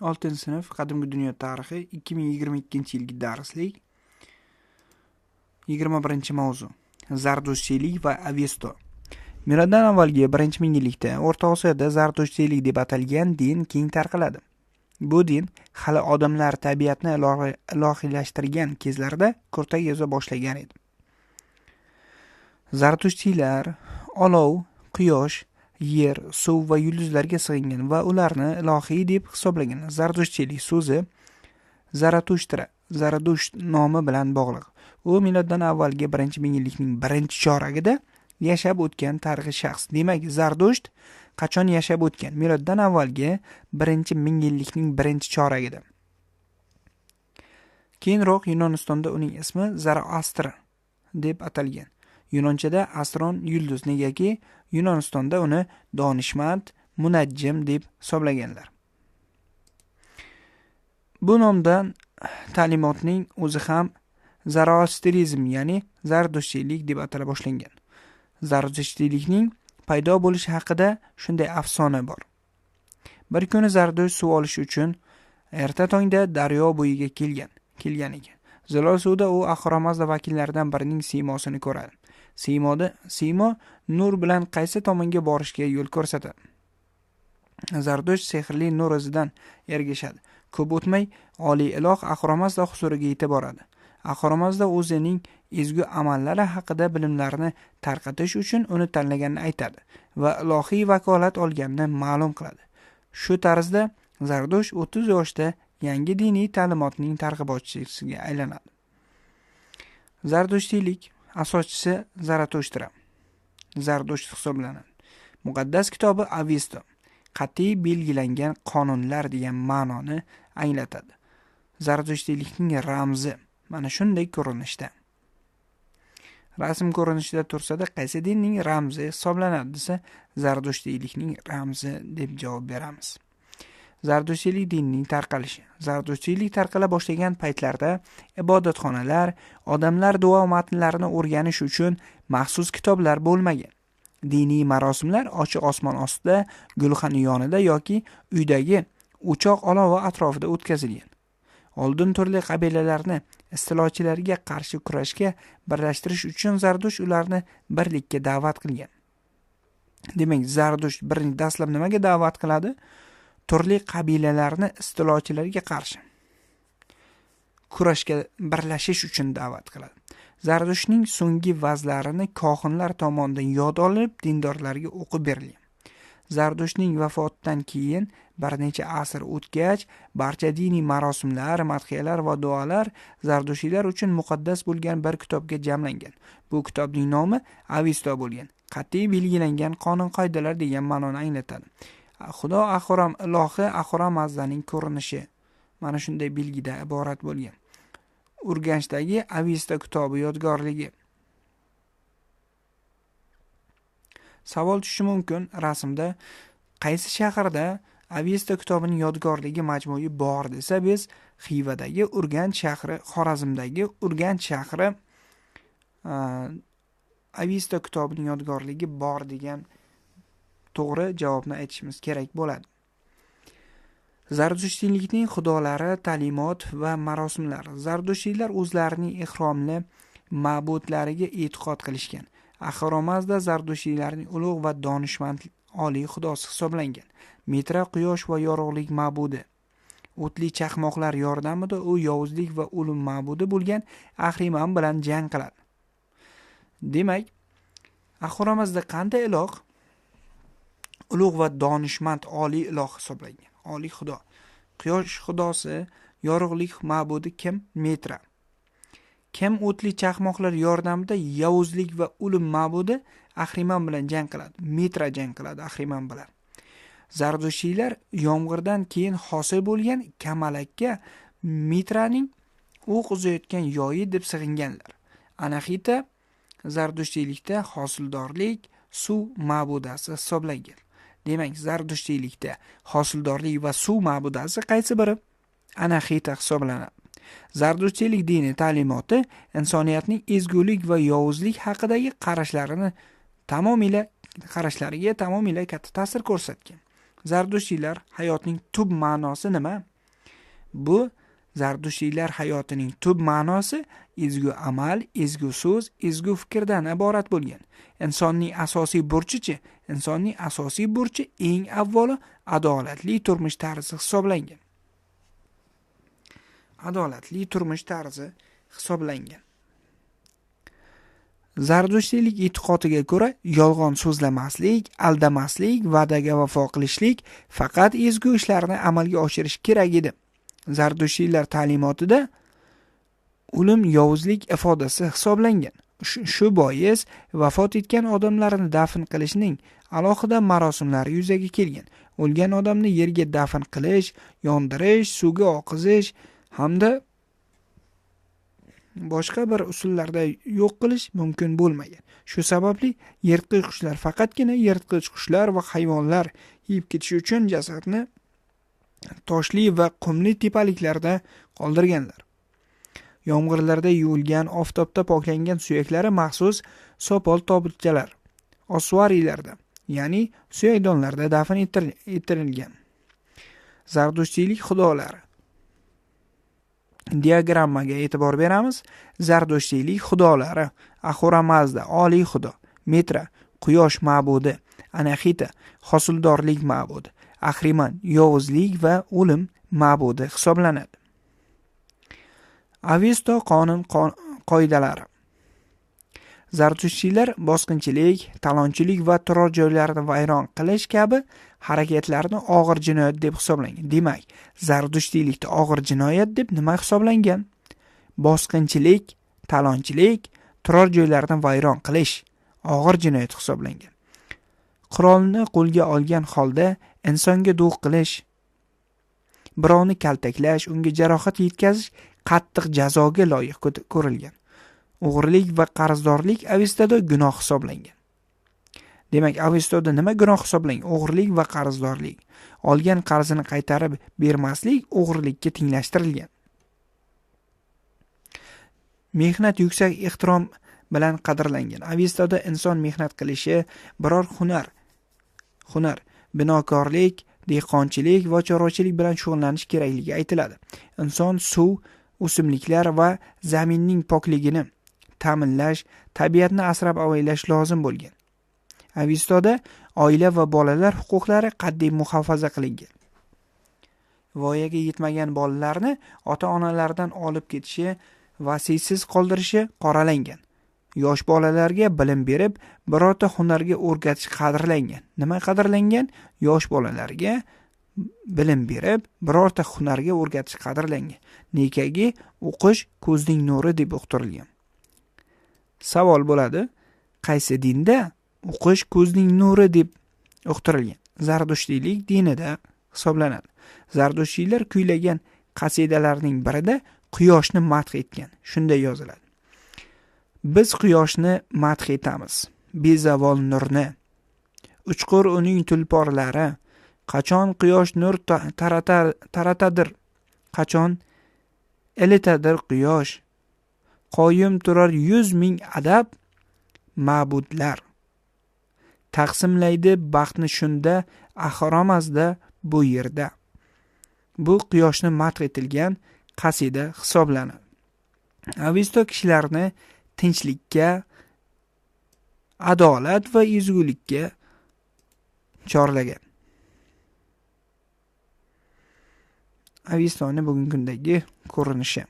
6-sinf Qadimgi dunyo tarixi 2022-yilgi darslik 21-mavzu. Zardushtiylik va Avesto. Miloddan avvalgi 1-mingyillikda O'rta Osiyoda zardushtiylik deb atalgan din keng tarqaladi. Bu din hali odamlar tabiatni ilohiylashtirgan kezlarda kurtak yoza boshlagan edi. Zardushtiylar olov, quyosh, yer, suv va yulduzlarga sig'ingan va ularni ilohiy deb hisoblagan. Zardushtiylik so'zi Zaratushtra, Zaradusht nomi bilan bog'liq. U miloddan avvalgi 1-mingyillikning 1-choragida yashab o'tgan tarixiy shaxs. Demak, Zardusht qachon yashab o'tgan? Miloddan avvalgi 1-mingyillikning 1-choragida. Keyinroq Yunonistonda uning ismi Zoroastr deb atalgan. Yunonchada astron yulduz, negaki Yunonistonda uni donishmand, munajjim deb hisoblaganlar. Bu nomdan ta'limotning o'zi ham Zoroastrizm, ya'ni zardushtiylik deb atala boshlangan. Zardushtiylikning paydo bo'lishi haqida shunday afsona bor. Bir kuni Zardusht suv olish uchun erta tongda daryo bo'yiga kelgan ekan. Zilol suvda u Axuramazda vakillaridan birining siymosini ko'radi. Siymo nur bilan qaysi tomonga borishga yo'l ko'rsatadi. Zardusht sehrli nur izidan ergashadi. Ko'p o'tmay oliy iloh Axuramazda huzuriga yetib boradi. Axuramazda o'zining ezgu amallari haqida bilimlarni tarqatish uchun uni tanlaganini aytadi va ilohiy vakolat olganini ma'lum qiladi. Shu tarzda Zardusht 30 yoshda yangi diniy ta'limotning targ'ibotchisiga aylanadi. Zardushtiylik asoschisi Zaratushtra, Zardusht hisoblanadi. Muqaddas kitobi Avesto qat'iy belgilangan qonunlar degan ma'noni anglatadi. Zardushtiylikning ramzi mana shunday ko'rinishda. Rasm ko'rinishida tursa-da qaysi dinning ramzi hisoblanadi desa, Zardushtiylikning ramzi deb javob beramiz. Zardushtiylik dinining tarqalishi. Zardushtiylik tarqala boshlagan paytlarda ibodatxonalar, odamlar duo matnlarini o'rganish uchun maxsus kitoblar bo'lmagan. Diniy marosimlar ochiq osmon ostida, gulxan yonida yoki uydagi o'choq olovi atrofida o'tkazilgan. Oldin turli qabilalarni istilochilarga qarshi kurashga birlashtirish uchun Zardusht ularni birlikka da'vat qilgan. Demak, Zardusht birinchi dastlab nimaga da'vat qiladi? Turli qabilalarni istilochilarga qarshi kurashga birlashish uchun da'vat qiladi. Zardushtning so'nggi vazlarini kohinlar tomonidan yod olinib, dindorlarga o'qib berilgan. Zardushtning vafotidan keyin bir necha asr o'tgach, barcha diniy marosimlar, madhiyalar va duolar zardushtiylar uchun muqaddas bo'lgan bir kitobga jamlangan. Bu kitobning nomi Avesto bo'lgan. Qat'iy belgilangan qonun-qoidalar degan ma'noni anglatadi. Xudo Axuram ilohi Axuramazdaning ko'rinishi mana shunday belgida iborat bo'lgan. Urganchdagi Avesto kitobi yodgorligi. Savol tushishi mumkin rasmda qaysi shaharda Avesto kitobining yodgorligi majmui bor desa, biz Xivadagi Urganch shahri, Xorazmdagi Urganch shahri Avesto kitobining yodgorligi bor degan to'g'ri javobni aytishimiz kerak bo'ladi. Zardushtiylikning xudolari, ta'limot va marosimlar. Zardushtiylar o'zlarining ehromli ma'budlariga e'tiqod qilishgan. Axuramazda zardushtiylarning ulug' va donishmand oliy xudosi hisoblangan. Mitra quyosh va yorug'lik ma'budi. O'tli chaqmoqlar yordamida u yovuzlik va o'lim ma'budi bo'lgan Ahriman bilan jang qiladi. Demak, Axuramazda qanday iloh? Ulug' va donishmand oliy iloh hisoblangan. Oliy xudo. Quyosh xudosi, yorug'lik ma'budi kim? Mitra. Kim o'tli chaqmoqlar yordamida yovuzlik va o'lim ma'budi Ahriman bilan jang qiladi? Mitra jang qiladi Ahriman bilan. Zardushtiylar yomg'irdan keyin hosil bo'lgan kamalakka Mitraning o'q uzayotgan yoyi deb sig'inganlar. Anahita zardushtiylikda hosildorlik, suv ma'budasi hisoblangan. Demak, zardushtiylikda hosildorlik va suv ma'budasi qaysi biri? Anahita hisoblanadi. Zardushtiylik dini ta'limoti insoniyatning ezgulik va yovuzlik haqidagi qarashlariga tamomila katta ta'sir ko'rsatgan. Zardushtiylar hayotning tub ma'nosi nima? Bu zardushtiylar hayotining tub ma'nosi ezgu amal, ezgu so'z, ezgu fikrdan iborat bo'lgan. Insonning asosiy burchichi? Insonning asosiy burchi eng avvalo adolatli turmush tarzi hisoblangan. Adolatli turmush tarzi hisoblangan. Zardushtiylik e'tiqodiga ko'ra, yolg'on so'zlamaslik, aldamaslik, va'daga vafo qilishlik, faqat ezgu ishlarni amalga oshirish kerak edi. Zardushtiylar ta'limotida o'lim yovuzlik ifodasi hisoblangan. Shu bois vafot etgan odamlarni dafn qilishning alohida marosimlari yuzaga kelgan. O'lgan odamni yerga dafn qilish, yondirish, suvga oqizish hamda boshqa bir usullarda yo'q qilish mumkin bo'lmagan. Shu sababli yirtqich qushlar faqatgina yirtqich qushlar va hayvonlar yeb ketishi uchun jasadni toshli va qumli tepaliklarda qoldirganlar. Yomg'irlarda yuvilgan, oftobda poklangan suyaklari maxsus sopol tobutchalar, ossuariylarda, ya'ni suyakdonlarda dafn etilgan. Zardushtiylik xudolari. Diagrammaga e'tibor beramiz. Zardushtiylik xudolari: Ahura Mazda oliy xudo, Mitra quyosh ma'budi, Anahita hosildorlik ma'budi, Ahriman yovuzlik va o'lim ma'budi hisoblanadi. Avesto qonun qoidalari. Zardushtiylar bosqinchilik, talonchilik va turar joylarni vayron qilish kabi harakatlarni og'ir jinoyat deb hisoblangan. Demak, zardushtiylikda og'ir jinoyat deb nima hisoblangan? Bosqinchilik, talonchilik, turar joylarni vayron qilish og'ir jinoyat hisoblangan. Qurolni qo'lga olgan holda insonga do'q qilish, birovni kaltaklash, unga jarohat yetkazish qattiq jazoga loyiq ko'rilgan. O'g'rilik va qarzdorlik Avestada gunoh hisoblangan. Demak, Avestoda nima gunoh hisoblangan? O'g'rilik va qarzdorlik. Olgan qarzini qaytarib bermaslik o'g'rilikka tenglashtirilgan. Mehnat yuksak ehtirom bilan qadrlangan. Avestoda inson mehnat qilishi, biror hunar, binokorlik, dehqonchilik va chorvachilik bilan shug'ullanish kerakligi aytiladi. Inson suv, o'simliklar va zaminning pokligini ta'minlash, tabiatni asrab avaylash lozim bo'lgan. Avestoda oila va bolalar huquqlari qat'iy muhofaza qilingan. Voyaga yetmagan bolalarni ota-onalaridan olib ketishi, vasiysiz qoldirishi qoralangan. Yosh bolalarga bilim berib, birorta hunarga o'rgatish qadrlangan. Nima qadrlangan? Yosh bolalarga bilim berib, birorta hunarga o'rgatish qadrlangan. Nekagi o'qish ko'zning nuri deb uqtirilgan. Savol bo'ladi, qaysi dinda o'qish ko'zning nuri deb uqtirilgan? Zardushtiylik dinida hisoblanadi. Zardushtiylar kuylagan qasidalarning birida quyoshni madh etgan. Shunday yoziladi: Biz quyoshni madh etamiz, bezavol nurni. Uchqur uning tulporlari, qachon quyosh nur taratadir, qachon ilitadir quyosh. Qoyim turar 100 ming adab ma'budlar. Taqsimlaydi baxtni shunda Ahura bu yerda. Bu quyoshni madh etilgan qasida hisoblanadi. Avesto kishilarni tinchlikka, adolat va ezgulikka chorlagan. Avestoni bugungi kundagi ko'rinishi.